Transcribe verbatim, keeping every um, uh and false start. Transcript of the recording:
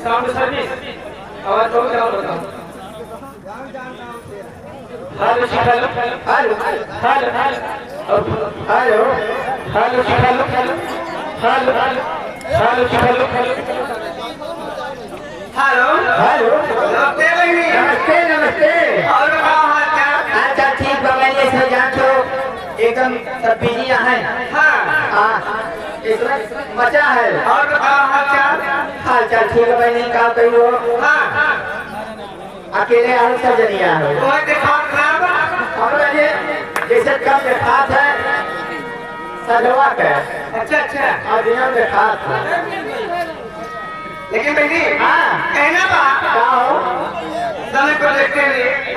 Sound service, आवाज बहुत ज्यादा होता है। Hello, hello, hello, hello, hello, hello, hello, hello, hello, hello, hello, hello, hello, hello, hello। Hello। Hello। नमस्ते बहिनी। नमस्ते, नमस्ते। और बताओ हाल चाल? हाल चाल ठीक बा, बहिनी, ऐसे जान तो एकदम सब busy है। हाँ। हाँ, इतना मचा है। और बताओ हाल चाल? हाल चाल ठीक है, बहिनी, का कही हो? हाँ। अकेले आए, सब जनिया है। वो दिखाओ खराब। हमरा ये जैसे कम देखात है, सजवा के। अच्छा, अच्छा। और दिनों देखात है। लेकिन बहिनी, हाँ। कहना बा। का हो? समय को देखते हुए।